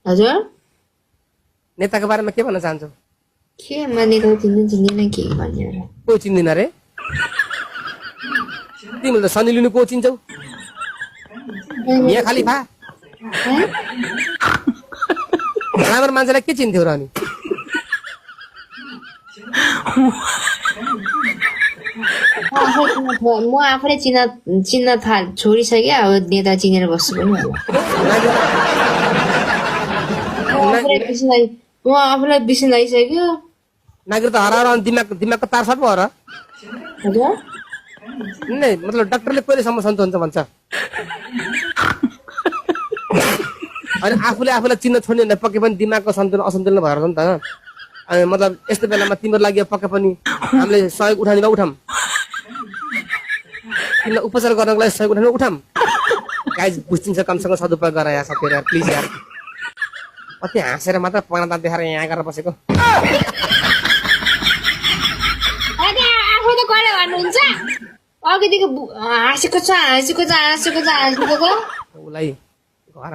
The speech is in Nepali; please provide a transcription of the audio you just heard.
हजुर नेताको बारेमा के भन्न चाहन्छौ? के मानेको चिन्दिनँ के भन्ने होला को चिन्दिन रे? तिमीले त सनी लिनु को चिन्छौ? मिया खलिफा राम्रो मान्छेलाई के चिन्थ्यौ र अनि? म आफूले चिन्न छोडिसकेँ अब नेता चिनेर बस्छु पनि होला म आफूलाई बिर्सिन लागिसक्यो नागरिक त हराएर अनि दिमागको तार सर्प हो र? हजुर नहीं मतलब डाक्टरले कहिलेसम्म सन्त हुन्छ भन्छ? अनि आफूलाई चिन्न छोड्ने भने पक्कै पनि दिमागको सन्तुलन असन्तुलन भएर छ नि त। अनि मतलब यस्तो बेलामा तिम्रो लागि पक्कै पनि हामीले सहयोग उठाउनेमा उठाम, तिमीलाई उपचार गर्नको लागि सहयोग उठाउनु उठाम। गाइज बुझिन्छ कमसँग सदुपयोग गर यार साथीहरु यार प्लिज यार। कति हाँसेर मात्र पना दाँत देखाएर यहाँ गरेर बसेको। आफू त गरे भन्नुहुन्छ अघिदेखि हाँसेको छ। उसलाई घर